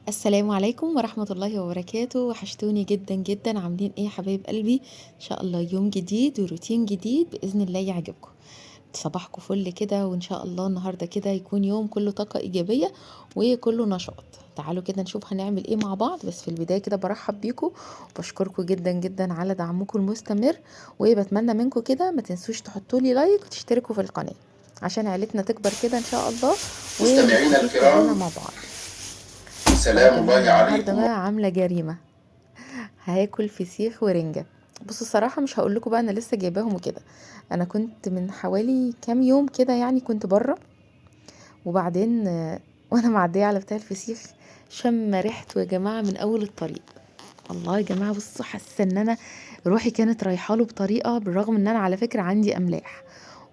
السلام عليكم ورحمة الله وبركاته. وحشتوني جدا جدا. عاملين ايه يا حبايب قلبي؟ ان شاء الله يوم جديد وروتين جديد بإذن الله يعجبكم. صباحكم فل كده، وان شاء الله النهارده كده يكون يوم كله طاقة إيجابية وكله نشاط. تعالوا كده نشوف هنعمل ايه مع بعض. بس في البداية كده برحب بيكم وبشكركم جدا جدا على دعمكم المستمر، وبتمنى منكم كده ما تنسوش تحطوا لي لايك وتشتركوا في القناة عشان عيلتنا تكبر كده ان شاء الله مستمعينا ونستفيد كلنا الكرام، مع بعض. سلام وانا الله كمان النهارده عليكم. بقى عامله جريمة، هاكل فسيخ ورنجه. بصوا الصراحة مش هقول لكم بقى انا لسه جايباهم وكده، انا كنت من حوالي كام يوم كده كنت بره، وبعدين وانا معدية على بتاع الفسيخ شم ريحته يا جماعة من اول الطريق. الله يا جماعة، بصوا حاسه ان انا روحي كانت رايحة له بطريقة، بالرغم ان انا على فكرة عندي املاح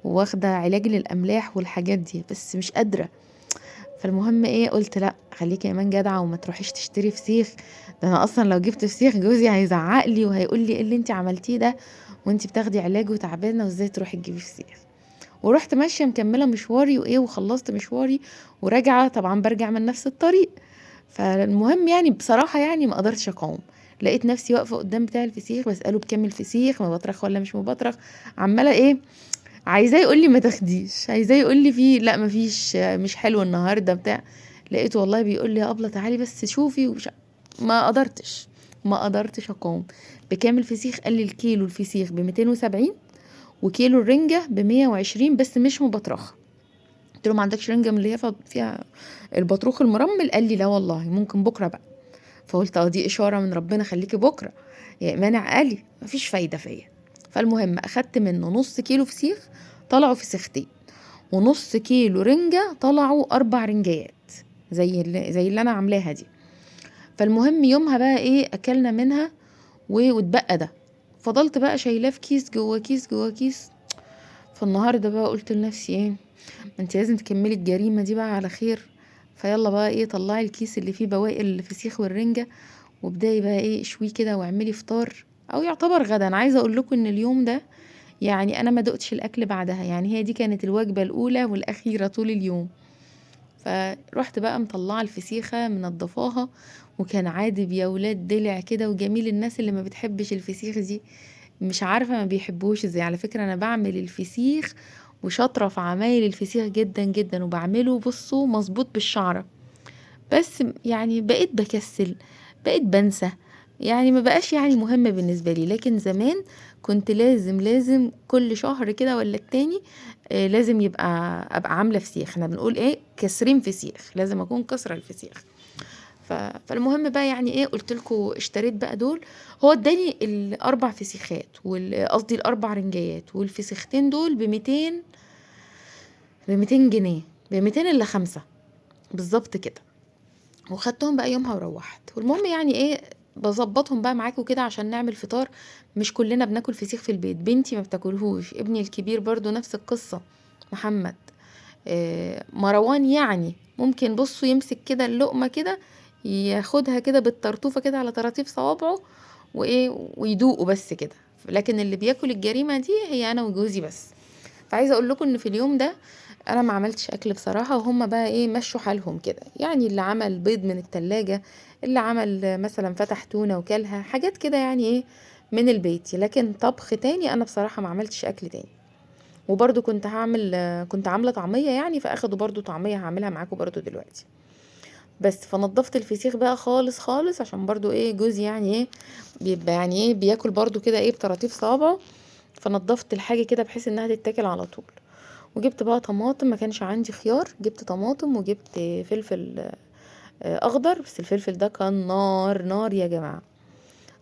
واخده علاج للاملاح والحاجات دي، بس مش قادرة. فالمهم قلت لا خليكي يا ايمان جدعه وما تروحيش تشتري فسيخ، ده انا اصلا لو جبت فسيخ جوزي هيزعق لي وهيقول لي ايه اللي انت عملتيه ده وانت بتاخدي علاج وتعبانه وازاي تروحي تجيبي فسيخ. ورحت ماشية مكملة مشواري وخلصت مشواري وراجعه، طبعا برجع من نفس الطريق. فالمهم بصراحة ما قدرتش اقاوم، لقيت نفسي واقفة قدام بتاع الفسيخ بساله بكام الفسيخ، مبطرخ ولا مش مبطرخ، عماله عايزاه يقول لي ما تاخديش، عايزاه يقول لي في لا ما فيش، مش حلو النهارده بتاع. لقيته والله بيقول لي يا ابله تعالي بس شوفي ومش ما قدرتش اقاوم. بكام الفسيخ؟ قال لي الكيلو الفسيخ ب 270 وكيلو الرنجه ب 120 بس مش مبطرخه. قلت له ما عندكش رنجه من اللي هي فيها البطروخ المرمل؟ قال لي لا والله ممكن بكره بقى. فقلت دي اشارة من ربنا، خليكي بكره يا ايمان عقلي، مفيش فايده فيا. فالمهم اخدت منه نص كيلو فسيخ طلعوا فسيختين، ونص كيلو رنجه طلعوا 4 رنجيات زي اللي انا عاملاها دي. فالمهم يومها بقى اكلنا منها واتبقى ده، فضلت بقى شايلاه في كيس جوه كيس جوه كيس. فالنهارده بقى قلت لنفسي ما انت لازم تكملي الجريمة دي بقى على خير، فيلا بقى طلعي الكيس اللي فيه بواقي الفسيخ والرنجه وابداي بقى اشويه كده واعملي فطار او يعتبر غدا. انا عايزه اقول لكم ان اليوم ده انا ما دقتش الاكل بعدها، هي دي كانت الوجبة الاولى والاخيرة طول اليوم. فروحت بقى مطلعه الفسيخه منضفاها، وكان عادب يا ولاد دلع كده وجميل. الناس اللي ما بتحبش الفسيخ دي مش عارفه ما بيحبوش ازاي. على فكرة انا بعمل الفسيخ وشاطره في عمايل الفسيخ جدا جدا، وبعمله بصوا مظبوط بالشعره، بس بقيت بكسل، بقيت بنسى، ما بقاش مهم بالنسبة لي. لكن زمان كنت لازم كل شهر كده ولا التاني، لازم ابقى عامله فسيخ. احنا بنقول كسرين فسيخ، لازم اكون كسره الفسيخ. فالمهم بقى قلت لكم اشتريت بقى دول. هو اداني الاربع فسيخات قصدي الاربع رنجيات والفسيختين دول بميتين جنيه، بميتين الا خمسة بالظبط كده. وخدتهم بقى يومها وروحت. والمهم بظبطهم بقى معاكم كده عشان نعمل فطار. مش كلنا بناكل فسيخ في البيت، بنتي ما بتاكلهوش، ابني الكبير برضو نفس القصة، محمد، مروان ممكن يمسك كده اللقمة كده ياخدها كده بالطرطوفة كده على طراطيف صوابعه ويدوقه بس كده، لكن اللي بياكل الجريمة دي هي أنا وجوزي بس. فعايزة أقول لكم إن في اليوم ده أنا ما عملتش أكل بصراحة، وهم بقى مشوا حالهم كده، اللي عمل بيض من التلاجة، اللي عمل مثلا فتح تونة وكلها، حاجات كده من البيت. لكن طبخ تاني أنا بصراحة ما عملتش أكل تاني. وبرضو كنت عاملة طعمية فأخدوا برضو طعمية هعملها معاكم برضو دلوقتي. بس فنضفت الفسيخ بقى خالص خالص عشان برضو جوزي بيبقى بياكل برضو كده بطراطيف صوابعه، فنضفت الحاجة كده بحيث انها تتاكل على طول. وجبت بقى طماطم، ما كانش عندي خيار، جبت طماطم وجبت فلفل، اخضر، بس الفلفل ده كان نار نار يا جماعة.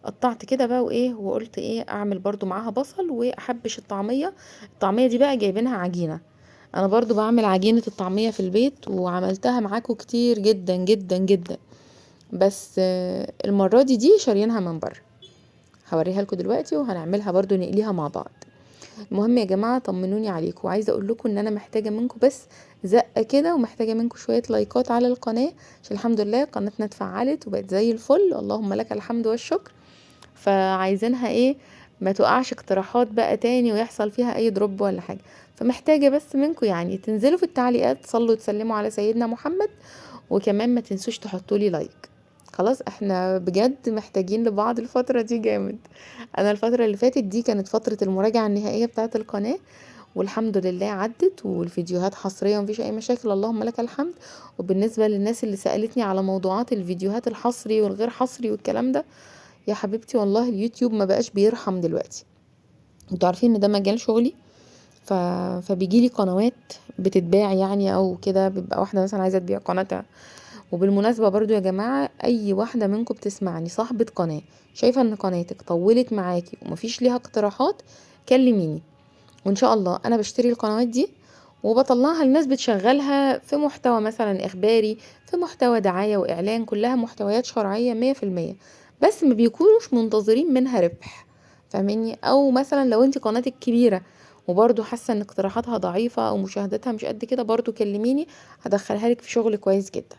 قطعت كده بقى وقلت اعمل برضو معاها بصل واحبش الطعمية. الطعمية دي بقى جايبينها عجينة، انا برضو بعمل عجينة الطعمية في البيت وعملتها معاكم كتير جدا جدا جدا، بس المرة دي شاريينها من بره، هوريها لكم دلوقتي وهنعملها برضو نقليها مع بعض. المهم يا جماعة طمنوني عليكم، وعايزة اقول لكم ان انا محتاجة منكم بس زقة كده، ومحتاجة منكم شوية لايكات على القناة، عشان الحمد لله قناتنا اتفعلت وبقت زي الفل، اللهم لك الحمد والشكر. فعايزينها ما تقعش اقتراحات بقى تاني ويحصل فيها اي دروب ولا حاجة، فمحتاجة بس منكم تنزلوا في التعليقات تصلوا وتسلموا على سيدنا محمد، وكمان ما تنسوش تحطوا لي لايك. خلاص احنا بجد محتاجين لبعض الفترة دي جامد. انا الفترة اللي فاتت دي كانت فترة المراجعة النهائية بتاعة القناة، والحمد لله عدت، والفيديوهات حصرية ومفيش اي مشاكل، اللهم لك الحمد. وبالنسبة للناس اللي سألتني على موضوعات الفيديوهات الحصري والغير حصري والكلام ده، يا حبيبتي والله اليوتيوب ما بقاش بيرحم دلوقتي. انتوا عارفين ان ده مجال شغلي، فبيجيلي قنوات بتتباع يعني او كده، بيبقى واحدة مثلا عايزة تبيع قناتها. وبالمناسبة برضو يا جماعة، اي واحدة منكم بتسمعني صاحبة قناة شايفة ان قناتك طولت معاكي ومفيش ليها اقتراحات، كلميني وان شاء الله انا بشتري القنوات دي وبطلعها لناس بتشغلها في محتوى مثلا اخباري، في محتوى دعاية واعلان، كلها محتويات شرعية 100%، بس ما بيكونوش منتظرين منها ربح، فاهميني؟ او مثلا لو انت قناتك كبيرة وبرضو حاسة ان اقتراحاتها ضعيفة او مشاهداتها مش قد كده، برضو كلميني هدخلها لك في شغل كويس جدا.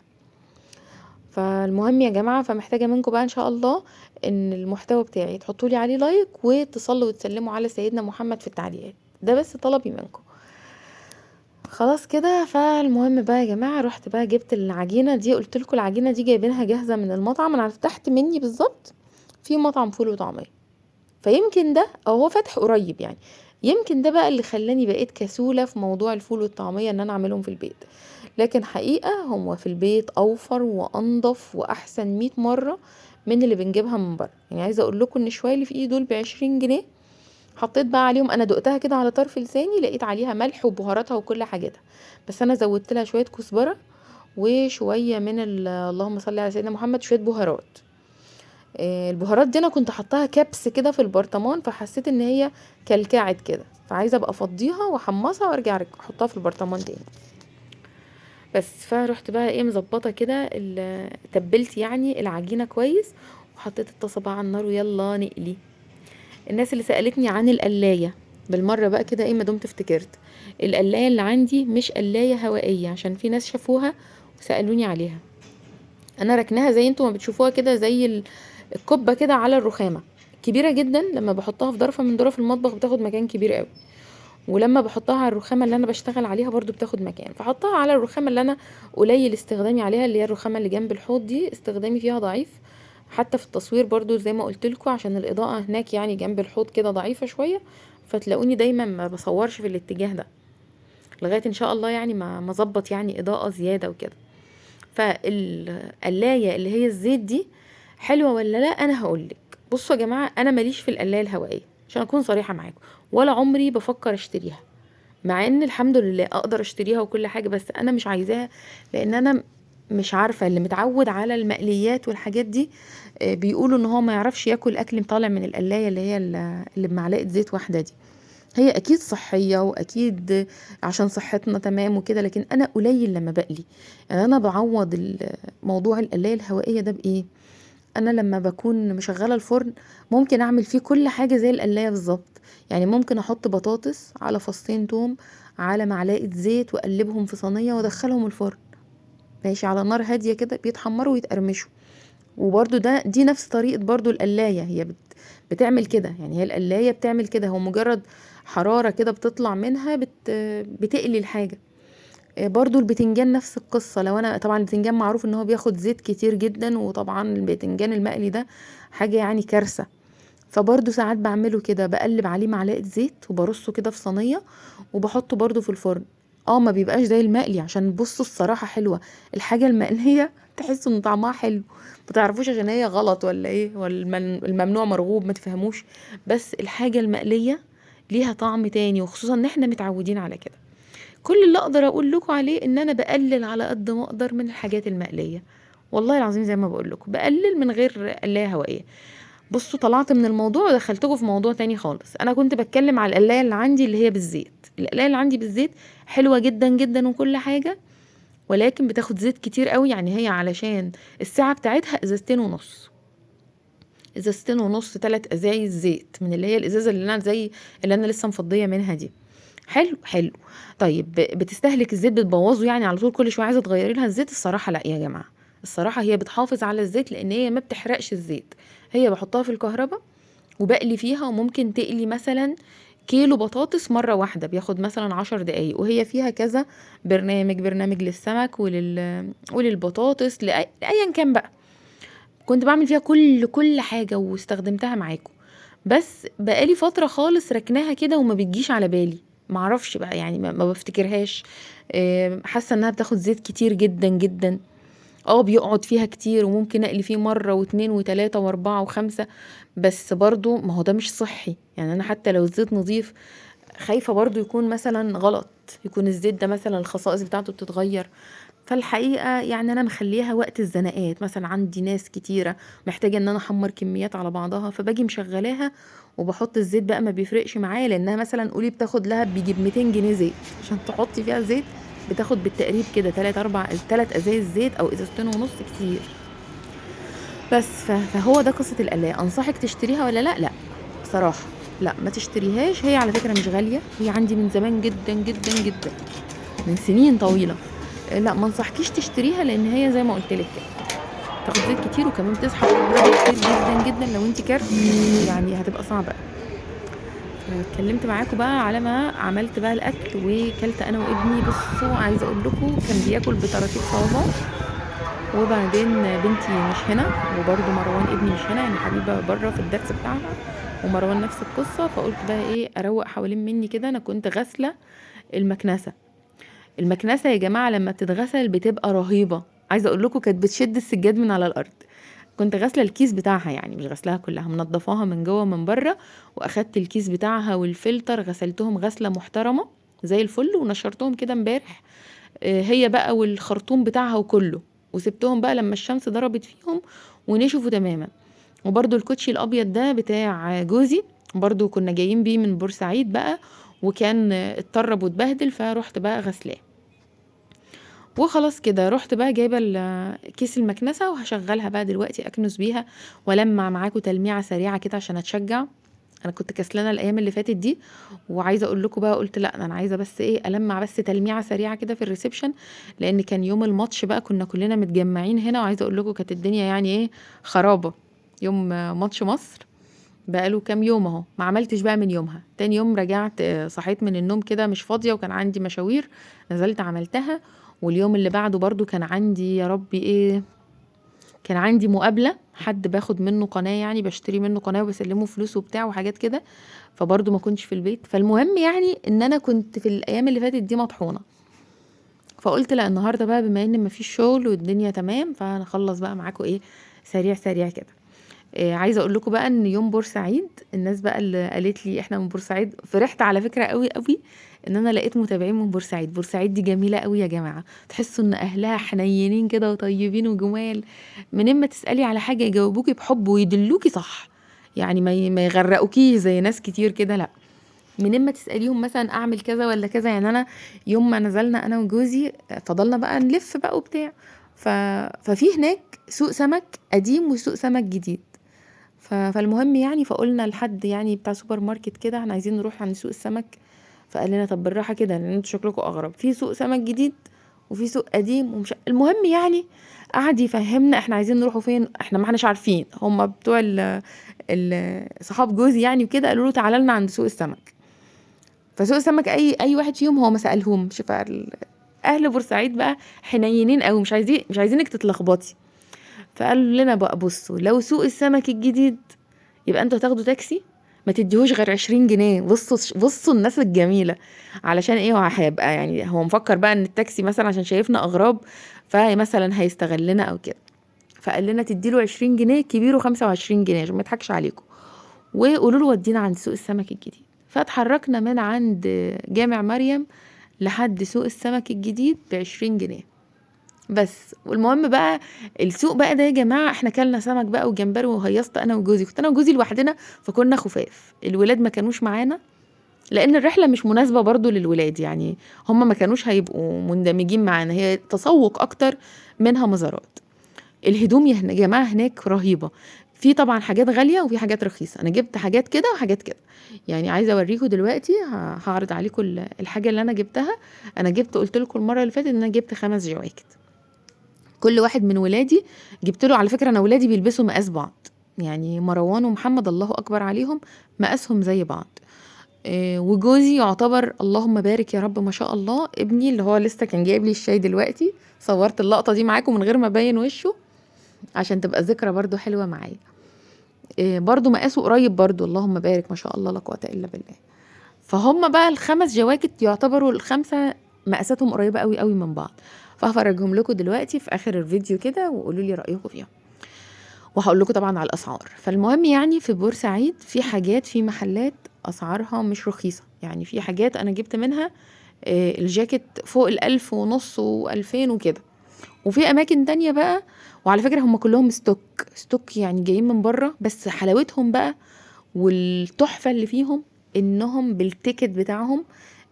فالمهم يا جماعة، فمحتاجة منكم بقى ان شاء الله ان المحتوى بتاعي تحطوا لي عليه لايك، وتصلوا وتسلموا على سيدنا محمد في التعليقات، ده بس طلبي منكم. خلاص كده. فالمهم بقى يا جماعة، رحت بقى جبت العجينة دي، قلت لكم العجينة دي جايبينها جاهزة من المطعم، انا تحت مني بالظبط في مطعم فول وطعمية، فيمكن ده او هو فاتح قريب يعني، يمكن ده بقى اللي خلاني بقيت كسولة في موضوع الفول والطعمية ان انا اعملهم في البيت. لكن حقيقة هو في البيت اوفر وانضف واحسن 100 مرة من اللي بنجيبها من بره. عايزة اقول لكم ان شوية اللي في ايدي دول ب20 جنيه، حطيت بقى عليهم، انا دقتها كده على طرف لساني لقيت عليها ملح وبهاراتها وكل حاجتها، بس انا زودت لها شوية كزبرة وشوية من اللهم صل على سيدنا محمد، شوية بهارات. البهارات دي انا كنت حطاها كبس كده في البرطمان، فحسيت ان هي كلكعت كده، فعايزه ابقى افضيها واحمصها وارجع احطها في البرطمان تاني بس. فروحت بقى مظبطه كده تبلت العجينه كويس، وحطيت الطاسه بقى على النار، ويلا نقلي. الناس اللي سالتني عن القلايه بالمره بقى كده ما دمت افتكرت، القلايه اللي عندي مش قلايه هوائيه، عشان في ناس شافوها وسالوني عليها. انا ركناها زي انتوا ما بتشوفوها كده، زي الكبه كده على الرخامه، كبيره جدا، لما بحطها في ظرفه من ظرف المطبخ بتاخد مكان كبير قوي، ولما بحطها على الرخامه اللي انا بشتغل عليها برضو بتاخد مكان. فحطها على الرخامه اللي انا قليل استخدامي عليها، اللي هي الرخامه اللي جنب الحوض دي، استخدامي فيها ضعيف حتى في التصوير برضو زي ما قلت لكم، عشان الاضاءه هناك جنب الحوض كده ضعيفه شويه، فتلاقوني دايما ما بصورش في الاتجاه ده لغايه ان شاء الله ما اظبط اضاءه زياده وكده. فالقلايه اللي هي الزيت دي حلوه ولا لا؟ انا هقولك. بصوا يا جماعه، انا ماليش في القلايه الهوائيه عشان اكون صريحه معاكم، ولا عمري بفكر اشتريها، مع ان الحمد لله اقدر اشتريها وكل حاجه، بس انا مش عايزاها، لان انا مش عارفه، اللي متعود على المقليات والحاجات دي، بيقولوا ان هو ما يعرفش ياكل اكل طالع من القلايه اللي هي اللي بمعلقه زيت واحده دي. هي اكيد صحيه واكيد عشان صحتنا تمام وكده، لكن انا قليل لما بقلي. انا بعوض موضوع القلايه الهوائيه ده بايه؟ انا لما بكون مشغله الفرن ممكن اعمل فيه كل حاجه زي القلايه بالظبط، ممكن احط بطاطس على فصين توم على معلقه زيت واقلبهم في صينيه وادخلهم الفرن، ماشي، على نار هاديه كده، بيتحمروا ويتقرمشوا. وبرده دي نفس طريقه برده القلايه، هي بتعمل كده، هي القلايه بتعمل كده، هو مجرد حراره كده بتطلع منها بتقلي الحاجه. برضو البتنجان نفس القصة. لو أنا طبعا البتنجان معروف إن هو بياخد زيت كتير جدا، وطبعا البتنجان المقلي ده حاجة كارثة، فبرضو ساعات بعمله كده، بقلب عليه معلقة زيت وبرصه كده في صينية وبحطه برضو في الفرن. ما بيبقاش زي المقلي، عشان بصوا الصراحة حلوة الحاجة المقلية، تحسوا ان طعمها حلو، ما تعرفوش عشان هي غلط ولا ايه، ولا الممنوع مرغوب، ما تفهموش، بس الحاجة المقلية ليها طعم تاني، وخصوصا ان احنا متعودين على كده. كل اللي اقدر اقول لكم عليه ان انا بقلل على قد ما اقدر من الحاجات المقلية، والله العظيم زي ما بقول لكم بقلل من غير قلاية هوائية. بصوا طلعت من الموضوع ودخلتكم في موضوع تاني خالص. انا كنت بتكلم على القلاية اللي عندي اللي هي بالزيت. القلاية اللي عندي بالزيت حلوة جدا جدا وكل حاجة، ولكن بتاخد زيت كتير قوي. هي علشان الساعة بتاعتها ازازتين ونص، ازازتين ونص، 3 ازايز زيت من اللي هي الازازة اللي انا زي اللي انا لسه مفضية منها دي. حلو حلو. طيب بتستهلك الزيت، بتبوظه على طول، كل شوية عايزة تغيري لها الزيت. الصراحة لا يا جماعة، الصراحة هي بتحافظ على الزيت لان هي ما بتحرقش الزيت. هي بحطها في الكهرباء وبقلي فيها، وممكن تقلي مثلا كيلو بطاطس مرة واحدة، بياخد مثلا 10 دقايق، وهي فيها كذا برنامج، برنامج للسمك وللبطاطس، لأيا كان بقى. كنت بعمل فيها كل حاجة واستخدمتها معاكم، بس بقالي فترة خالص ركناها كده وما بتجيش على بالي، معرفش بقى يعني ما بفتكرهاش. حاسه انها بتاخد زيت كتير جدا جدا، بيقعد فيها كتير وممكن اقلي فيه مرة واتنين وتلاتة واربعة وخمسة، بس برضو ما هو ده مش صحي. يعني انا حتى لو الزيت نظيف خايفة برضو يكون مثلا غلط، يكون الزيت ده مثلا الخصائص بتاعته بتتغير. فالحقيقة يعني أنا مخليها وقت الزنقات، مثلا عندي ناس كتيرة محتاجة إن أنا أحمر كميات على بعضها، فباجي مشغلاها وبحط الزيت بقى، ما بيفرقش معايا، لأنها مثلا قولي بتاخد لها بيجي بميتين جنيه زيت عشان تحطي فيها زيت، بتاخد بالتقريب كده تلات أربع تلات أزايز زيت أو إزازتين ونص كتير بس. فهو ده قصة القلاية. أنصحك تشتريها ولا لا؟ لا بصراحة لا، ما تشتريهاش. هي على فكرة مش غالية، هي عندي من زمان جدا جدا جدا، من سنين طويلة. لا ما انصحكيش تشتريها، لان هي زي ما قلت لك كده تاخد زيت كتير، وكمان بتسحب كهرباء كتير جدا جدا لو انت كارت، يعني هتبقى صعبة. اتكلمت معاكم بقى على ما عملت بقى الاكل وكلت انا وابني. بصوا عايزه اقول لكم كان بياكل بطراطيف صوابعه، وبعدين بنتي مش هنا، وبرده مروان ابني مش هنا، يعني حبيبه بره في الدرس بتاعها، ومروان نفس القصة. فقلت بقى ايه، اروق حوالين مني كده. انا كنت غاسله المكنسة. المكنسة يا جماعة لما بتتغسل بتبقى رهيبة، عايزه اقول لكم كانت بتشد السجاد من على الارض. كنت غاسله الكيس بتاعها، يعني مش غسلاها كلها، منضفاها من جوه من بره، واخدت الكيس بتاعها والفلتر غسلتهم غسله محترمه زي الفل، ونشرتهم كده امبارح، هي بقى والخرطوم بتاعها وكله، وسبتهم بقى لما الشمس ضربت فيهم ونشفوا تماما. وبرده الكوتشي الابيض ده بتاع جوزي برده كنا جايين بيه من بورسعيد بقى، وكان اتطرب واتبهدل، فروحت بقى غسلاه وخلاص كده. رحت بقى جايبه كيس المكنسة وهشغلها بقى دلوقتي اكنس بيها والمع معاكم تلميعه سريعة كده عشان اتشجع. انا كنت كسلانه الايام اللي فاتت دي، وعايزه اقول لكم بقى قلت لا انا عايزه بس ايه، المع بس تلميعه سريعة كده في ال reception، لان كان يوم الماتش بقى كنا كلنا متجمعين هنا، وعايزه اقول لكم كانت الدنيا يعني ايه خرابه يوم ماتش مصر. بقاله كام يوم اهو ما عملتش بقى من يومها. تاني يوم رجعت، صحيت من النوم كده مش فاضية، وكان عندي مشاوير نزلت عملتها. واليوم اللي بعده برضو كان عندي يا ربي ايه، كان عندي مقابله، حد باخد منه قناة، يعني بشتري منه قناة وبسلمه فلوس وبتاع وحاجات كده، فبرضو ما كنتش في البيت. فالمهم يعني ان انا كنت في الايام اللي فاتت دي مطحونه، فقلت لا النهارده بقى بما ان مفيش شغل والدنيا تمام، فهنخلص بقى معاكم ايه سريع سريع كده. عايزه اقول لكم بقى ان يوم بورسعيد الناس بقى اللي قالت لي احنا من بورسعيد، فرحت على فكرة قوي قوي ان انا لقيت متابعين من بورسعيد. بورسعيد دي جميلة قوي يا جماعة، تحسوا ان اهلها حنينين كده وطيبين وجمال، من اما تسالي على حاجة يجاوبوكي بحب ويدلوكي صح، يعني ما يغرقوكيش زي ناس كتير كده، لا من اما تساليهم مثلا اعمل كذا ولا كذا. يعني انا يوم ما نزلنا انا وجوزي فضلنا بقى نلف بقى وبتاع، ففي هناك سوق سمك قديم وسوق سمك جديد، فالمهم يعني فقلنا لحد يعني بتاع سوبر ماركت كده احنا عايزين نروح عند سوق السمك، فقال لنا طب بالراحة كده لان انتوا شكلكم اغرب، في سوق سمك جديد وفي سوق قديم ومش، المهم يعني قعد يفهمنا احنا عايزين نروحوا فين، احنا ما احناش عارفين، هم بتوع صحاب جوزي يعني وكده، قالوا له تعالى لنا عند سوق السمك. فسوق السمك اي واحد فيهم هو ما سالهمش، اهل بورسعيد بقى حنينين قوي، مش عايزينك تتلخبطي، فقالوا لنا بقى بصوا لو سوق السمك الجديد يبقى انتوا هتاخدوا تاكسي ما تديهوش غير 20 جنيه. بصوا الناس الجميلة، علشان ايه، هو هيبقى يعني هو مفكر بقى ان التاكسي مثلا عشان شايفنا اغراب فمثلا هيستغلنا او كده، فقال لنا تديله 20 جنيه كبيرة 25 جنيه عشان ما يضحكش عليكم، وقولوا له ودينا عند سوق السمك الجديد. فاتحركنا من عند جامع مريم لحد سوق السمك الجديد ب20 جنيه بس. والمهم بقى السوق بقى ده يا جماعة احنا كلنا سمك بقى وجمبري وهيصت انا وجوزي، كنت انا وجوزي لوحدنا فكنا خفاف، الولاد ما كانوش معانا لان الرحلة مش مناسبة برضو للولاد، يعني هم ما كانوش هيبقوا مندمجين معانا، هي تسوق اكتر منها مزارات. الهدوم يا جماعة هناك رهيبة، في طبعا حاجات غالية وفي حاجات رخيصة، انا جبت حاجات كده وحاجات كده، يعني عايزه اوريكم دلوقتي، هعرض عليكم الحاجة اللي انا جبتها. انا جبت، قلت لكم المرة اللي فاتت ان انا جبت 5 جواكت، كل واحد من ولادي جبت له. على فكرة انا ولادي بيلبسوا مقاس بعض، يعني مروان ومحمد الله اكبر عليهم مقاسهم زي بعض، وجوزي يعتبر اللهم بارك يا رب ما شاء الله، ابني اللي هو لسه كان جايب لي الشاي دلوقتي، صورت اللقطة دي معاكم من غير ما ابين وشه، عشان تبقى ذكرى برضو حلوة معايا. برضو مقاسه قريب برضو، اللهم بارك ما شاء الله لا قوة الا بالله. فهم بقى الخمس جواكت يعتبروا الخمسة مقاساتهم قريبه قوي قوي من بعض، فهفرجهم لكم دلوقتي في اخر الفيديو كده وقولوا لي رايكم فيهم، وهقول لكم طبعا على الاسعار. فالمهم يعني في بورسعيد في حاجات، في محلات اسعارها مش رخيصة، يعني في حاجات انا جبت منها الجاكيت فوق 1500 و2000 وكده، وفي اماكن تانية بقى، وعلى فكرة هم كلهم stock stock يعني جايين من بره، بس حلاوتهم بقى والتحفه اللي فيهم انهم بال ticket بتاعهم،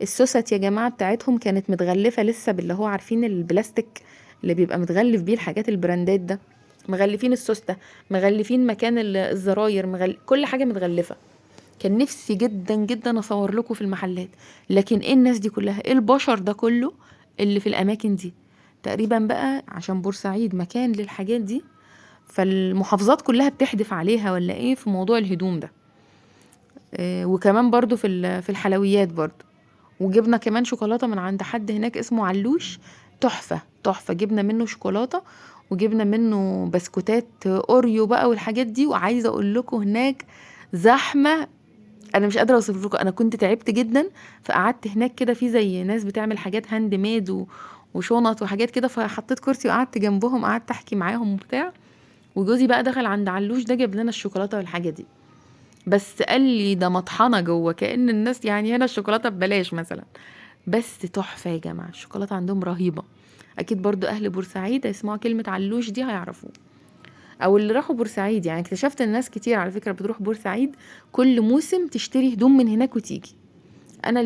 السوست يا جماعة بتاعتهم كانت متغلفه لسه باللي هو عارفين البلاستيك اللي بيبقى متغلف بيه الحاجات البراندات ده، مغلفين السوسته، مغلفين مكان الزراير، كل حاجة متغلفه. كان نفسي جدا جدا اصور لكم في المحلات، لكن ايه الناس دي كلها، ايه البشر ده كله اللي في الاماكن دي؟ تقريبا بقى عشان بورسعيد مكان للحاجات دي، فالمحافظات كلها بتحدف عليها ولا ايه في موضوع الهدوم ده. وكمان برضو في الحلويات برضو، وجبنا كمان شوكولاتة من عند حد هناك اسمه علوش، تحفة تحفة، جبنا منه شوكولاتة وجبنا منه بسكوتات اوريو بقى والحاجات دي. وعايزة اقول لكم هناك زحمة انا مش قادرة اوصف لكم، انا كنت تعبت جدا، فقعدت هناك كده في زي ناس بتعمل حاجات hand made وشنط وحاجات كده، فحطيت كرسي وقعدت جنبهم، قعدت احكي معاهم وبتاع. وجوزي بقى دخل عند علوش ده جاب لنا الشوكولاتة والحاجة دي، بس قال لي ده مطحنه جوه، كأن الناس يعني هنا الشوكولاتة ببلاش مثلا، بس تحفة يا جماعة الشوكولاتة عندهم رهيبة. اكيد برضو اهل بورسعيد هيسمعوا كلمة علوش دي هيعرفوه، او اللي راحوا بورسعيد. يعني اكتشفت ان ناس كتير على فكرة بتروح بورسعيد كل موسم تشتري هدوم من هناك وتيجي. انا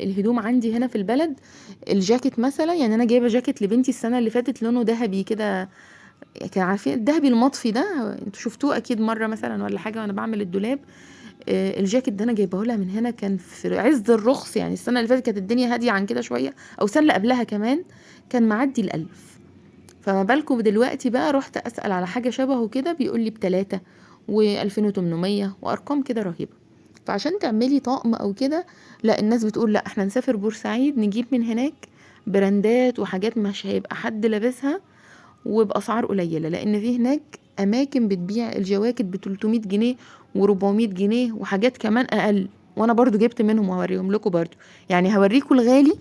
الهدوم عندي هنا في البلد، الجاكيت مثلا، يعني انا جايبه جاكيت لبنتي السنة اللي فاتت لونه ذهبي كده، كان عارفين الذهبي المطفي ده، انتوا شفتوه اكيد مرة مثلا ولا حاجة وانا بعمل الدولاب. الجاكيت ده انا جايبه لها من هنا، كان في عز الرخص، يعني السنة اللي فاتت كانت الدنيا هادية عن كده شوية، او السنة اللي قبلها كمان كان معدي 1000. فما بالكم دلوقتي بقى، رحت اسال على حاجة شبهه كده بيقول لي ب3 و2800 وارقام كده رهيبة. فعشان تعملي طقم او كده، لا الناس بتقول لا احنا نسافر بورسعيد نجيب من هناك براندات وحاجات مش هيبقى حد لابسها وباسعار قليله، لان في هناك اماكن بتبيع الجواكت ب300 جنيه و400 جنيه وحاجات كمان اقل، وانا برضو جبت منهم وهوريهم لكم برضو. يعني هوريكم الغالي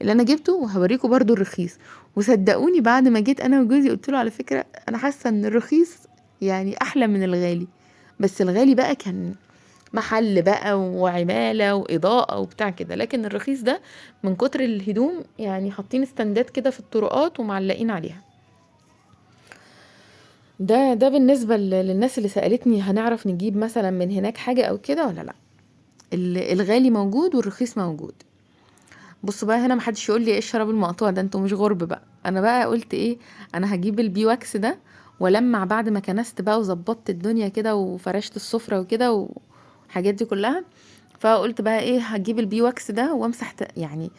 اللي انا جبته وهوريكم برضو الرخيص. وصدقوني بعد ما جيت انا وجوزي قلت له على فكرة انا حاسه ان الرخيص يعني احلى من الغالي، بس الغالي بقى كان محل بقى وعماله واضاءة وبتاع كده، لكن الرخيص ده من كتر الهدوم يعني حاطين استندات كده في الطرقات ومعلقين عليها. ده بالنسبة للناس اللي سألتني هنعرف نجيب مثلا من هناك حاجة او كده ولا لا. الغالي موجود والرخيص موجود. بصوا بقى هنا محدش يقول لي ايه الشراب المقطوع ده، انتوا مش غرب بقى. انا بقى قلت ايه، انا هجيب ال bee wax ده ولمع بعد ما كنست بقى وظبطت الدنيا كده وفرشت السفرة وكده والحاجات دي كلها، فقلت بقى ايه هجيب ال bee wax ده وامسح يعني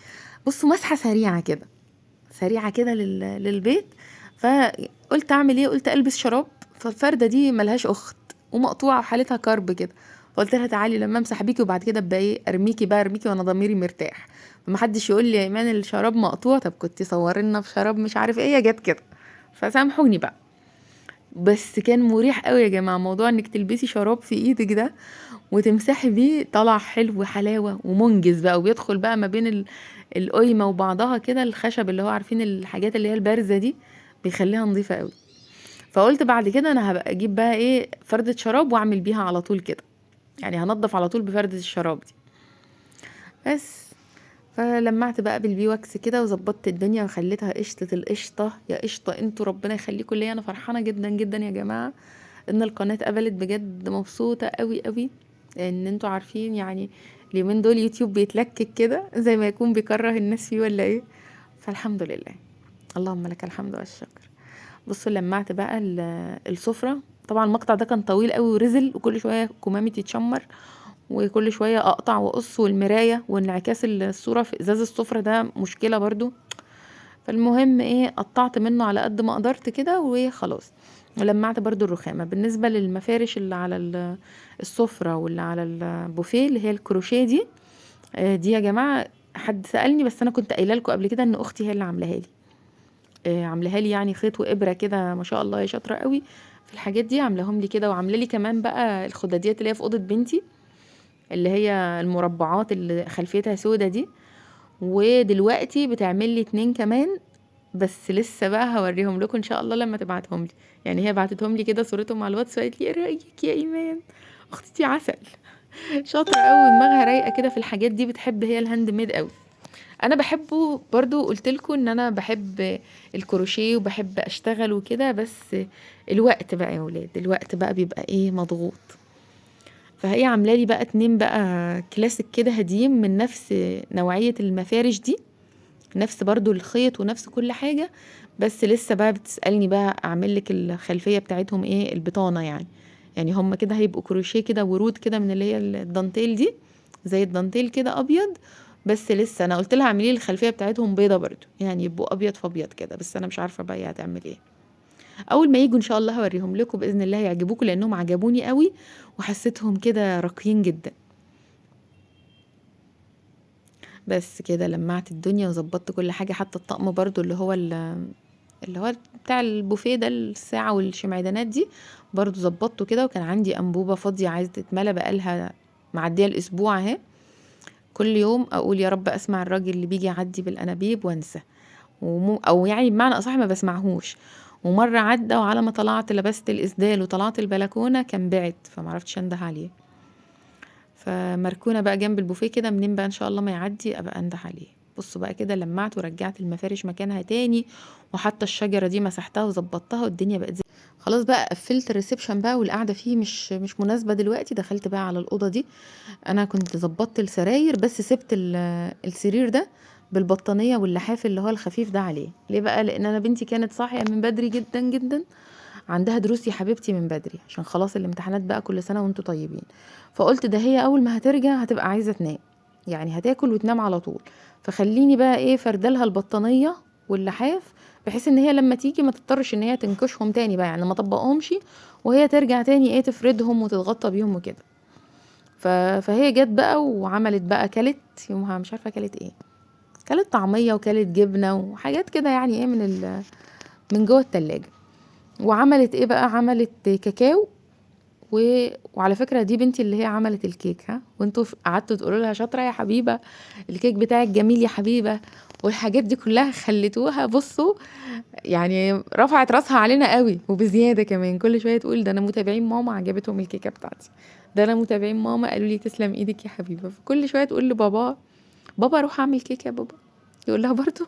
بصوا مسحة سريعة كده، سريعة كده للبيت. فقلت اعمل ايه، قلت البس شراب، فالفردة دي ملهاش اخت ومقطوعة وحالتها كرب كده، فقلت لها تعالي لما امسح بيكي وبعد كده ابقى ايه ارميكي بقى، ارميكي وانا ضميري مرتاح، فمحدش يقول لي يا ايمان الشراب مقطوع، طب كنت صوري لنا في شراب مش عارف ايه، يا جت كده، فسامحوني بقى. بس كان مريح قوي يا جماعة موضوع انك تلبسي شراب في ايدك ده وتمسحي بيه، طلع حلو وحلاوة ومنجز بقى، وبيدخل بقى ما بين القيمة وبعضها كده، الخشب اللي هو عارفين الحاجات اللي هي البارزة دي بيخليها نظيفة قوي. فقلت بعد كده انا هبقى اجيب بقى ايه فردة شراب واعمل بيها على طول كده، يعني هنضف على طول بفردة الشراب دي بس. فلمعت بقى بال bee wax كده وظبطت الدنيا وخليتها قشطة القشطة يا قشطة انتوا، ربنا يخليكم ليا. انا فرحانة جدا جدا يا جماعة ان القناة اتقبلت، بجد مبسوطة قوي قوي، ان انتوا عارفين يعني اليومين دول يوتيوب بيتلكك كده زي ما يكون بيكره الناس فيه ولا ايه، فالحمد لله اللهم لك الحمد والشكر. بصوا لمعت بقى السفرة، طبعا المقطع ده كان طويل قوي ورزل، وكل شوية كمامي تتشمر وكل شوية اقطع واقص، والمراية وانعكاس الصورة في ازاز السفرة ده مشكلة برضو. فالمهم ايه قطعت منه على قد ما قدرت كده وخلاص. ولمعت برضو الرخامة. بالنسبة للمفارش اللي على السفرة واللي على البوفيه اللي هي الكروشيه دي، دي يا جماعة حد سألني بس انا كنت قايله لكم قبل كده ان اختي هي اللي عاملاها لي، عاملاها لي يعني خيط وإبرة كده، ما شاء الله هي شاطرة أوي في الحاجات دي، عاملاهم لي كده. وعاملة لي كمان بقى الخداديات اللي هي في أوضة بنتي، اللي هي المربعات اللي خلفيتها سودا دي. ودلوقتي بتعمل لي 2 كمان، بس لسه بقى هوريهم لكم ان شاء الله لما تبعتهم لي. يعني هي بعتتهم لي كده صورتهم على الواتس، وقالت لي ايه رايك يا ايمان، اختي عسل شاطرة قوي ودماغها رايقة كده في الحاجات دي، بتحب هي ال handmade قوي. انا بحبه برضو، قلت لكم ان انا بحب الكروشيه وبحب اشتغل وكده، بس الوقت بقى يا ولاد، الوقت بقى بيبقى ايه مضغوط. فهي عامله لي بقى 2 بقى كلاسيك كده هديم من نفس نوعية المفارش دي، نفس برضو الخيط ونفس كل حاجة، بس لسه بقى بتسألني بقى اعمل لك الخلفية بتاعتهم ايه، البطانة يعني. يعني هم كده هيبقوا كروشيه كده ورود كده من اللي هي الدانتيل دي، زي الدانتيل كده ابيض، بس لسه انا قلت لها اعملي لي الخلفية بتاعتهم بيضة برضو، يعني يبقوا ابيض في ابيض كده، بس انا مش عارفة بقى هي هتعمل ايه. اول ما يجوا ان شاء الله هوريهم لكم باذن الله، هيعجبوكم لانهم عجبوني قوي وحسيتهم كده راقيين جدا. بس كده لمعت الدنيا وظبطت كل حاجة، حتى الطقم برضو اللي هو بتاع البوفيه ده، الساعة والشمعدانات دي برضو ظبطته كده. وكان عندي انبوبة فاضية عايزه تتملى بقالها معدية الاسبوع اهي، كل يوم اقول يا رب اسمع الراجل اللي بيجي يعدي بالانابيب وانسى، او يعني بمعنى اصح ما بسمعهوش. ومرة عدى وعلى ما طلعت لبست الاسدال وطلعت البلكونه كان بعد، فمعرفتش انده عليه، فمركونه بقى جنب البوفيه كده، منين بقى ان شاء الله ما يعدي ابقى انده عليه. بصوا بقى كده لمعت ورجعت المفارش مكانها تاني، وحتى الشجرة دي مسحتها وظبطتها والدنيا بقت زي خلاص بقى. قفلت ال reception بقى والقعده فيه مش مناسبة دلوقتي. دخلت بقى على الاوضة دي، انا كنت ظبطت السراير بس سبت السرير ده بالبطانيه واللحاف اللي هو الخفيف ده عليه. ليه بقى؟ لان انا بنتي كانت صاحية من بدري جدا جدا، عندها دروس يا حبيبتي من بدري عشان خلاص الامتحانات بقى، كل سنة وانتوا طيبين. فقلت ده هي اول ما هترجع هتبقى عايزه تنام، يعني هتاكل وتنام على طول، فخليني بقى ايه فردلها البطانيه واللحاف بحيث ان هي لما تيجي ما تضطرش ان هي تنكشهم تاني بقى، يعني ما طبقهمش وهي ترجع تاني ايه تفردهم وتتغطى بيهم وكده. فهي جت بقى وعملت بقى، كلت يومها مش عارفه كلت ايه، كلت طعميه وكلت جبنه وحاجات كده يعني ايه من جوه التلاجة. وعملت ايه بقى، عملت كاكاو وعلى فكرة دي بنتي اللي هي عملت الكيك، ها، وانتوا قعدتوا تقولوا لها شاطرة يا حبيبه، الكيك بتاعك جميل يا حبيبه، والحاجات دي كلها خليتوها بصوا يعني رفعت راسها علينا قوي وبزياده كمان. كل شوية تقول ده انا متابعين ماما عجبتهم الكيكه بتاعتي، ده انا متابعين ماما قالوا لي تسلم ايدك يا حبيبه. فكل شوية تقول لبابا، بابا روح اعمل كيكة يا بابا، يقول لها برضو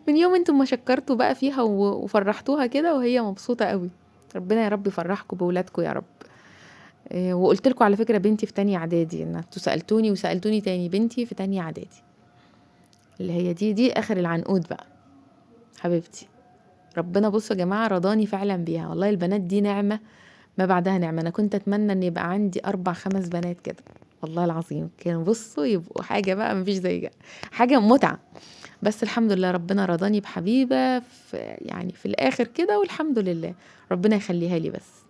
من يوم انتم ما شكرتوا بقى فيها وفرحتوها كده وهي مبسوطة قوي. ربنا يا رب يفرحكم بولادكم يا رب. وقلت لكم على فكرة بنتي في تانية اعدادي، ان انتوا سالتوني وسالتوني تاني، بنتي في تانية اعدادي اللي هي دي اخر العنقود بقى حبيبتي. ربنا بصوا يا جماعة رضاني فعلا بيها والله، البنات دي نعمه ما بعدها نعمه. انا كنت اتمنى ان يبقى عندي 4 5 بنات كده والله العظيم، كانوا بصوا يبقوا حاجة بقى مفيش زي كده، حاجة متعه. بس الحمد لله ربنا رضاني بحبيبه في يعني في الاخر كده، والحمد لله ربنا يخليها لي. بس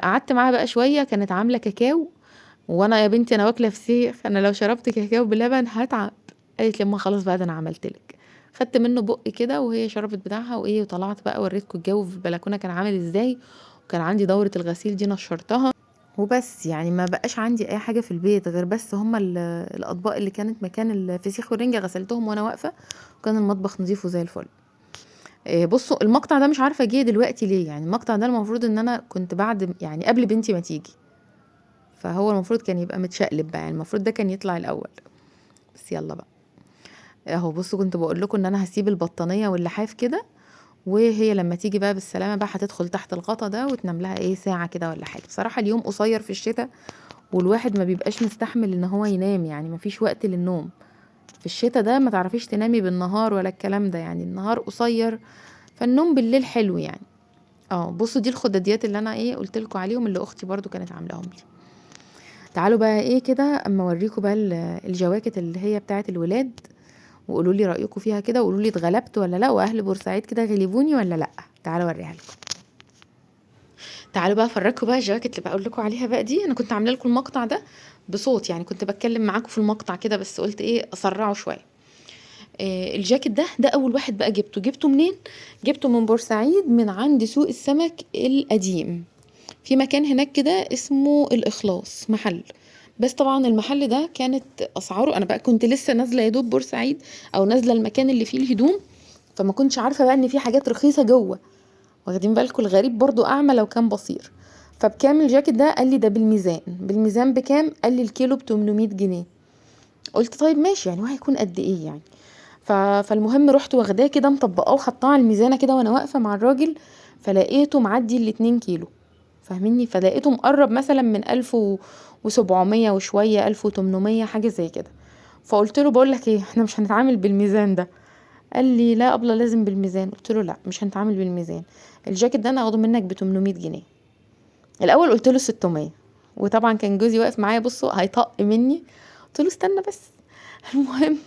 قعدت معاها بقى شوية، كانت عامله كاكاو، وانا يا بنتي انا واكله فسيخ، انا لو شربت كاكاو بلبن هتعب. قالت لي ما خلاص بقى ده انا عملت لك. خدت منه بق كده وهي شربت بتاعها وايه، وطلعت بقى وريتكم الجو في البلكونه كان عامل ازاي، وكان عندي دوره الغسيل دي نشرتها وبس. يعني ما بقاش عندي اي حاجة في البيت غير بس هما الاطباق اللي كانت مكان الفسيخ والرنجه غسلتهم وانا واقفة، وكان المطبخ نظيف وزي الفل. بصوا المقطع ده مش عارفه جه دلوقتي ليه، يعني المقطع ده المفروض ان انا كنت بعد يعني قبل بنتي ما تيجي، فهو المفروض كان يبقى متشقلب بقى، يعني المفروض ده كان يطلع الاول، بس يلا بقى اهو. بصوا كنت بقول لكم ان انا هسيب البطانيه واللحاف كده، وهي لما تيجي بقى بالسلامة بقى هتدخل تحت الغطا ده وتنام لها ايه ساعة كده ولا حاجة. بصراحة اليوم قصير في الشتاء والواحد ما بيبقاش مستحمل ان هو ينام، يعني ما فيش وقت للنوم في الشتاء ده، ما تعرفيش تنامي بالنهار ولا الكلام ده، يعني النهار قصير فالنوم بالليل حلو يعني. بصوا دي الخداديات اللي انا ايه قلت لكم عليهم اللي اختي برضو كانت عاملاهم لي. تعالوا بقى ايه كده اما اوريكم بقى الجواكت اللي هي بتاعه الولاد، وقولوا لي رايكم فيها كده، وقولوا لي اتغلبت ولا لا، واهل بورسعيد كده غلبوني ولا لا. تعالوا اوريها لكم. تعالوا بقى افرجكم بقى الجواكت اللي بقول لكم عليها بقى دي. انا كنت عامله لكم المقطع ده بصوت، يعني كنت بتكلم معاكم في المقطع كده، بس قلت ايه اسرعه شوية. الجاكيت ده اول واحد بقى جبته. جبته منين؟ جبته من بورسعيد، من عند سوق السمك القديم، في مكان هناك كده اسمه الإخلاص محل. بس طبعا المحل ده كانت اسعاره، انا بقى كنت لسه نازله يا دوب بورسعيد او نازله المكان اللي فيه الهدوم، فما كنتش عارفه بقى ان في حاجات رخيصة جوه، واخدين بالكم؟ الغريب برضو اعمى لو كان بصير. فبكام الجاكيت ده؟ قال لي ده بالميزان. بالميزان بكام؟ قال لي الكيلو ب 800 جنيه. قلت طيب ماشي، يعني هو هيكون قد ايه يعني؟ فالمهم رحت واخداه كده مطبقاه وحطاه على الميزانه كده وانا واقفة مع الراجل، فلقيته معدي الاتنين كيلو، فاهميني؟ فلقيته مقرب مثلا من 1700 وشوية، 1800 حاجة زي كده. فقلت له بقول لك ايه، احنا مش هنتعامل بالميزان ده. قال لي لا ابله لازم بالميزان. قلت له لا مش هنتعامل بالميزان، الجاكيت ده انا هاخده منك ب 800 جنيه. الاول قلت له 600، وطبعا كان جوزي واقف معايا بصوا هيطق مني، قلت له استنى بس. المهم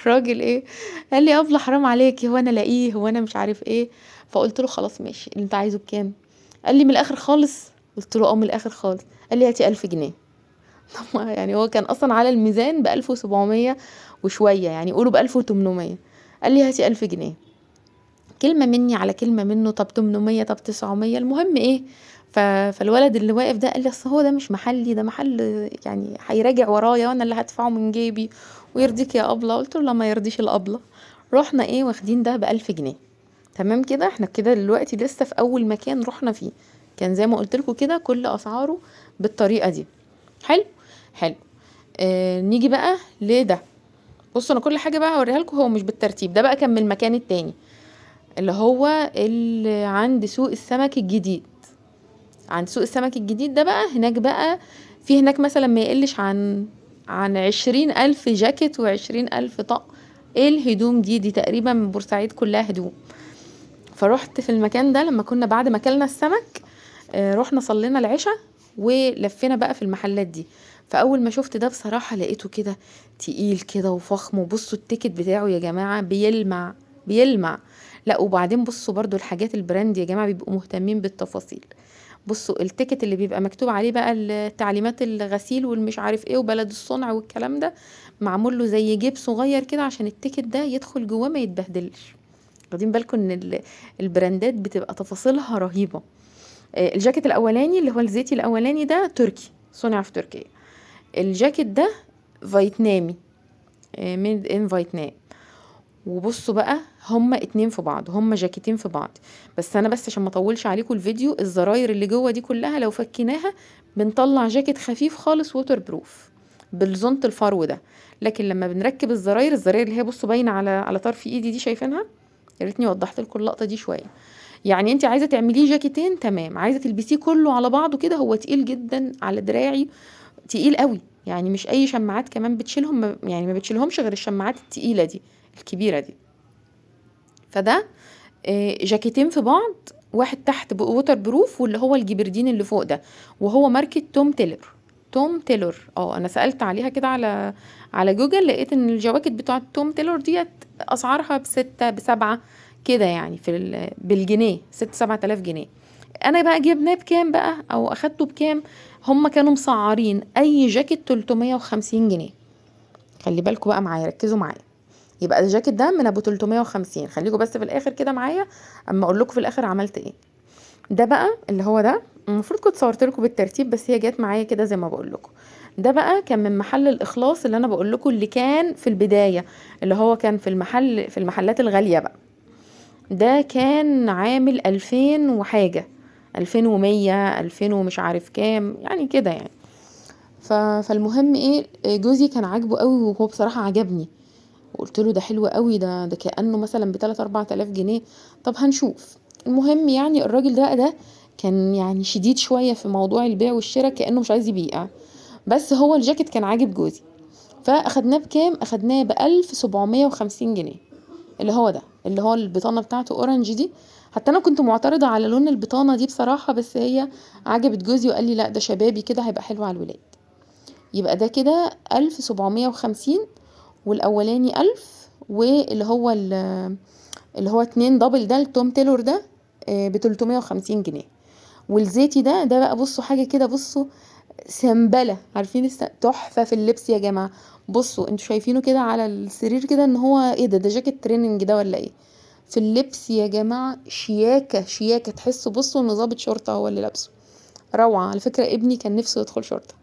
الراجل ايه قال لي ابله حرام عليكي، هو انا لاقيه، هو انا مش عارف ايه. فقلت له خلاص ماشي، اللي انت عايزه بكام؟ قال لي من الاخر خالص. قلت له اه من الاخر خالص. قال لي هاتي 1000 جنيه. طب هو كان اصلا على الميزان بألف وسبعمية وشوية، يعني قولوا بألف وتمنمية. قال لي هاتي 1000 جنيه. كلمة مني على كلمة منه، طب 800، طب 900. المهم ايه، فالولد اللي واقف ده قال لي اصل هو ده مش محلي، ده محل هيراجع ورايا وانا اللي هدفعه من جيبي، ويرضيك يا ابله؟ قلت له لا ما يرضيش الابله. رحنا ايه واخدين ده ب1000 جنيه. تمام كده، احنا كده دلوقتي لسه في اول مكان رحنا فيه، كان زي ما قلت لكم كده كل اسعاره بالطريقة دي. حلو حلو. نيجي بقى لده. بصوا انا كل حاجة بقى هوريها لكم، هو مش بالترتيب. ده بقى كان من المكان التاني اللي هو اللي عند سوق السمك الجديد. عند سوق السمك الجديد ده بقى هناك بقى في هناك مثلا ما يقلش عن 20,000 جاكيت وعشرين ألف طقم. ايه الهدوم دي؟ دي تقريبا من بورسعيد كلها هدوم. فروحت في المكان ده لما كنا بعد ما اكلنا السمك، رحنا صلينا العشاء ولفينا بقى في المحلات دي. فاول ما شفت ده بصراحة لقيته كده تقيل كده وفخم، وبصوا ال ticket بتاعه يا جماعة بيلمع بيلمع. لا وبعدين بصوا برضو الحاجات ال brand يا جماعة بيبقوا مهتمين بالتفاصيل. بصوا ال ticket اللي بيبقى مكتوب عليه بقى التعليمات الغسيل والمش عارف ايه وبلد الصنع والكلام ده، معمول له زي جيب صغير كده عشان ال ticket ده يدخل جواه ما يتبهدلش. واخدين بالكم ان البراندات بتبقى تفاصيلها رهيبة. الجاكيت الاولاني اللي هو الزيتي الاولاني ده تركي، صنع في تركيا. الجاكيت ده فيتنامي، made in فيتنام. وبصوا بقى هما اتنين في بعض، هما جاكيتين في بعض. بس انا بس عشان ما اطولش عليكم الفيديو، الزراير اللي جوه دي كلها لو فكيناها بنطلع جاكيت خفيف خالص waterproof بالزونت الفرو ده. لكن لما بنركب الزراير، الزراير اللي هي بصوا باينة على طرف ايدي دي، شايفينها؟ يا ريتني وضحت لكم اللقطة دي شوية. يعني انت عايزه تعمليه جاكيتين تمام، عايزه تلبسيه كله على بعضه كده، هو تقيل جدا على دراعي، تقيل قوي. يعني مش اي شماعات كمان بتشيلهم، يعني ما بتشيلهمش غير الشماعات التقيله دي الكبيرة دي. فده جاكيتين في بعض، واحد تحت waterproof واللي هو الجبردين اللي فوق ده، وهو ماركة توم تيلر. توم تيلر، انا سألت عليها كده على جوجل، لقيت ان الجواكت بتوعة توم تيلر ديت اسعارها ب6 ب7 كده، يعني في بالجنيه 6-7 آلاف جنيه. انا بقى جبناه بكام بقى او اخدته بكام؟ هم كانوا مسعرين اي جاكيت 350 جنيه. خلي بالكم بقى معايا، ركزوا معايا. يبقى الجاكيت ده من ابو 350. خليكم بس في الاخر كده معايا اما اقول لكم في الاخر عملت ايه. ده بقى اللي هو ده المفروض كنت صورت لكم بالترتيب، بس هي جت معايا كده زي ما بقول لكم. ده بقى كان من محل الاخلاص اللي انا بقول لكم، اللي كان في البداية، اللي هو كان في المحلات الغالية بقى. ده كان عامل 2000 وحاجه، 2100، 2000 ومش عارف كام، يعني كده يعني. فالمهم ايه، جوزي كان عاجبه قوي، وهو بصراحة عجبني، وقلت له ده حلو قوي، ده كأنه مثلا بتلات أربع آلاف جنيه، طب هنشوف. المهم الراجل ده كان شديد شوية في موضوع البيع والشراء، كأنه مش عايز يبيع، بس هو الجاكيت كان عاجب جوزي. فأخدناه بكام؟ أخدناه بألف سبعمية وخمسين جنيه، اللي هو ده، اللي هو البطانة بتاعته أورنج دي. حتى أنا كنت معترضة على لون البطانة دي بصراحة، بس هي عجبت جوزي وقال لي لا ده شبابي كده هيبقى حلو على الولاد. يبقى ده كده 1750، والأولاني 1000، واللي هو اللي هو 2 double ده التوم تيلور ده، بتلتمية وخمسين جنيه. والزيتي ده بقى بصوا حاجة كده، بصوا سمبلة، عارفين تحفة في اللبس يا جماعة. بصوا انتوا شايفينه كده على السرير كده ان هو ايه ده جاكيت training ده ولا ايه؟ في اللبس يا جماعة شياكه شياكه، تحسوا بصوا ان ضابط شرطه هو اللي لابسه، روعه. على فكرة ابني كان نفسه يدخل شرطه،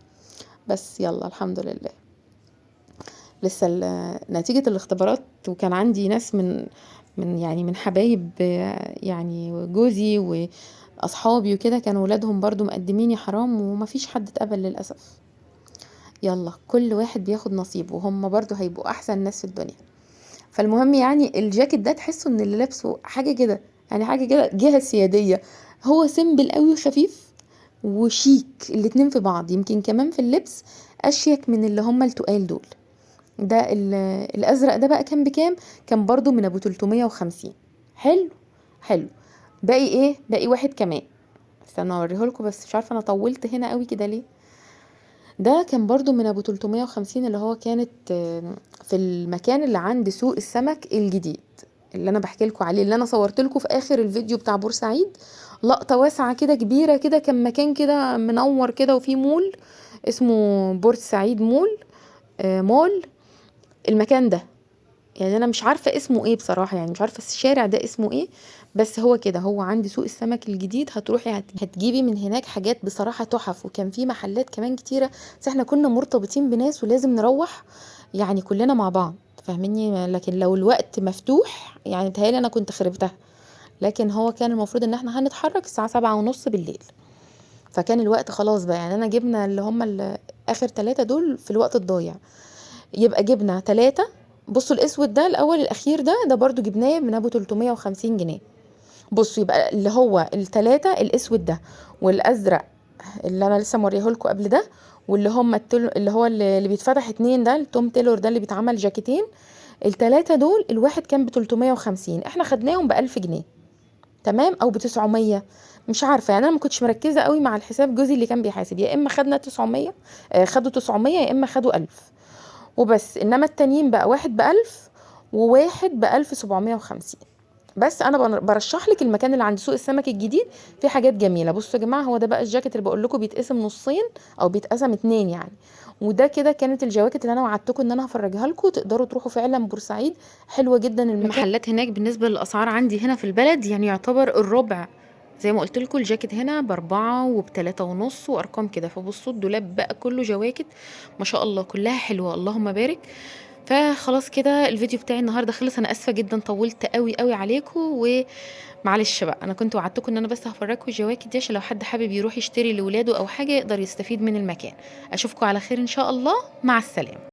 بس يلا الحمد لله. لسه نتيجة الاختبارات، وكان عندي ناس من يعني من حبايب يعني جوزي واصحابي وكده، كانوا ولادهم برضو مقدمين يا حرام، وما فيش حد اتقبل للاسف. يلا كل واحد بياخد نصيبه، وهم برضو هيبقوا احسن ناس في الدنيا. فالمهم يعني الجاكيت ده تحسوا ان اللي لابسه حاجة كده، يعني حاجة كده جهة سيادية، هو simple قوي وخفيف وشيك الاتنين في بعض، يمكن كمان في اللبس اشيك من اللي هم التقال دول. ده الازرق ده بقى كان بكام؟ كان برضو من ابو 350. حلو حلو. باقي ايه؟ باقي واحد كمان، استنى اوريهولكوا، بس مش عارفه انا طولت هنا قوي كده ليه. ده كان برضو من ابو 350، اللي هو كانت في المكان اللي عند سوق السمك الجديد اللي انا بحكي لكم عليه، اللي انا صورت لكم في اخر الفيديو بتاع بورسعيد، لقطة واسعة كده كبيرة كده، كان مكان كده منور كده، وفيه مول اسمه بورسعيد مول، مول المكان ده، يعني انا مش عارفه اسمه ايه بصراحة، يعني مش عارفه الشارع ده اسمه ايه، بس هو كده، هو عند سوق السمك الجديد. هتروحي هتجيبي من هناك حاجات بصراحة تحف، وكان في محلات كمان كتيرة، بس احنا كنا مرتبطين بناس ولازم نروح يعني كلنا مع بعض، فاهميني؟ لكن لو الوقت مفتوح يعني متهيألي انا كنت خربتها، لكن هو كان المفروض ان احنا هنتحرك الساعة 7:30 بالليل، فكان الوقت خلاص بقى، يعني انا جبنا اللي هم اخر 3 دول في الوقت الضايع، يبقى جبنا 3. بصوا الاسود ده الاول الاخير ده برضو جبناه من ابو 350 جنيه. بصوا يبقى اللي هو ال3 الاسود ده والازرق اللي انا لسه موريهولكوا قبل ده، واللي هم اللي هو اللي بيتفتح 2 ده، التوم تيلور ده اللي بيتعمل جاكيتين، ال3 دول الواحد كان ب350، احنا خدناهم ب1000 جنيه، تمام، او ب900، مش عارفه، يعني انا ما كنتش مركزه قوي مع الحساب، جوزي اللي كان بيحاسب، يا اما خدنا 900، خدوا 900، يا اما خدوا 1000 وبس. انما التانيين بقى واحد ب1000 وواحد ب1750. بس انا برشح لك المكان اللي عند سوق السمك الجديد، في حاجات جميلة. بصوا يا جماعة، هو ده بقى الجاكيت اللي بقول لكم بيتقسم نصين او بيتقسم 2 يعني. وده كده كانت الجواكت اللي انا وعدتكم ان انا هفرجها لكم، تقدروا تروحوا فعلا بورسعيد، حلوة جدا المكان. المحلات هناك بالنسبة للاسعار عندي هنا في البلد يعني يعتبر الربع، زي ما قلت لكم الجاكيت هنا ب4 وبتلاتة ونص وارقام كده. فبصوا الدولاب بقى كله جواكت ما شاء الله، كلها حلوة اللهم بارك. فخلاص كده الفيديو بتاعي النهارده خلص، انا اسفه جدا طولت قوي قوي عليكم، ومعلش بقى انا كنت وعدتكم ان انا بس هفرجكم الجواكت دي عشان لو حد حابب يروح يشتري لولاده او حاجة يقدر يستفيد من المكان. اشوفكم على خير ان شاء الله، مع السلامة.